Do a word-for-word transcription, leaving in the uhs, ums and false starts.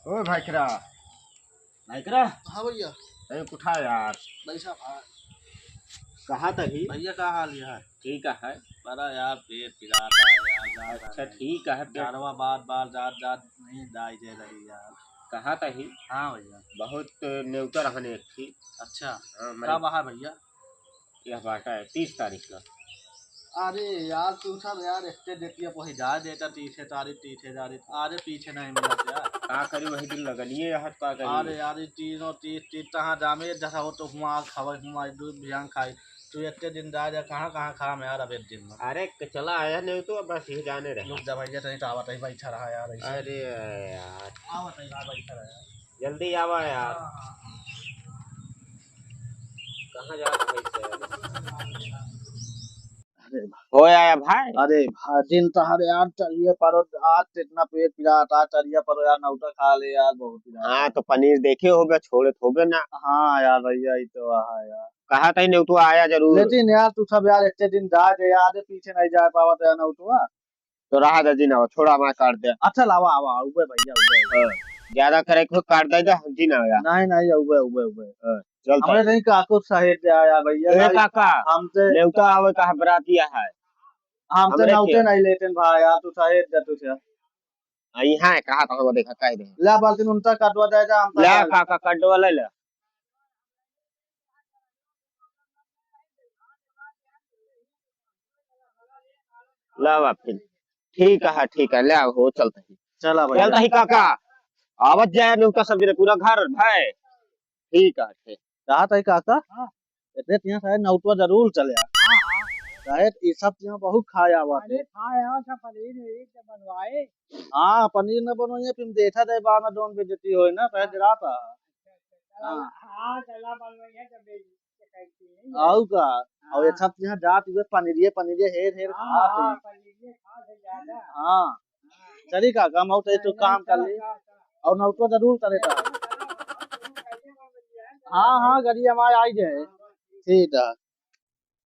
ओ भाई करा, भाई करा। हाँ भैया। अरे उठा यार। पैसा भाई। कहाँ तही? भैया का हाल है? ठीक है। बड़ा यार पेट पिरात है यार, जात अच्छा है। ठीक है, पेट जाड़वा बार बार जात जात नहीं दाई दे रही यार। कहाँ तही? हाँ भैया। बहुत नेवता रहने एक थी। अच्छा। हाँ, मैं कब आहा भैया? यह बाटा है तीस तारीख का। अरे यार, तू सब यार, इतने देतिया पहुँच जा देता, तीस तारीख, तीस तारीख। अरे, पीछे नहीं मिला यार। का करी, वही दिन लगलिए यार, का करी? अरे यार, ये तीनों, तीस, तीस, कहाँ जामे, जैसा हो तो हुआ खावे, हुआ दूध भियान खाई। तू इतने दिन जा, जा, कहाँ, कहाँ खा में यार, अब एक दिन में। अरे, क-, चला आया नहीं तो बस ये जाने रहे। रुक जा भैया, तनी तो आवत ही बैठा रहा यार, ऐसे। अरे यार। आवत ही यार, बैठा रहा यार। जल्दी आवा यार। हाँ, हाँ, हाँ। कहाँ जा रहा है इसे? अरे भाई। हो आया भाई। अरे भाई, दिन तहर यार चलिए परो, आज तो इतना पेट पिरात, आज चलिए परो यार, नौटा खा ले यार, बहुत पिरात। हाँ, तो पनीर देखे होबे, छोड़े होबे ना। हाँ यार भैया, ये तो है यार। कहा था ही नहीं, तू आया जरूर। लेकिन यार, तू सब यार, इतने दिन जा दे यार, पीछे नहीं जा पावत यार, नौटवा। तो रहा दे, जिन आवा, छोड़ा, मैं काट दे। अच्छा, लावा, आवा, उबे भैया, उबे। हाँ, ज्यादा करे को काट दे जा, जिन आवा। नहीं, नहीं, उबे, उबे, उबे। हाँ, चल हमरे भाई। नहीं का कुछ सहेज दे आया भैया, ए नहीं, काका, हमसे नेवता आवे का बरातिया है। हमसे हमरे नौते खेत। नहीं लेते भाई, यार, तू सहेज दे तुझे। आ, यहाँ है, कहा था, वो देखा, कह दे। ले, बाल्टी में उनका कटवा दे जा, हम ले, काका, कटवा ले ले। लावा फिर। ठीक है, ठीक है, ले आओ, हो, चलता ही। चला भैया। चलता ही काका। आवत जाए नेवता सब जने पूरा घर, भाई। ठीक है, ठीक। कहा था काका? हाँ। इतने यहाँ शायद नौटवा जरूर चले आ। हाँ, हाँ। शायद ये सब यहाँ बहुत खाए आवत अरे, है। खाए आवत है, पनीर वनीर के बनवाए। हाँ, पनीर न बनवाइए, फिर देखा जाए बाद में जौन बेइज्जती होए ना, शायद रात आ। हाँ। हाँ, चला बनवाइए, जब बेइज्जती करती है। आऊ का? और ये हाँ। सब यहाँ जात हुए पनीरिये, पनीरिये हेर, हेर हाँ, खात हाँ, हैं। पनीरिये खात है ज्यादा। हाँ। चली काका, हम और तो काम कर ली। और नौटो जरूर करे था। हाँ, हाँ, गाड़ी हमारे आई जाए। ठीक है।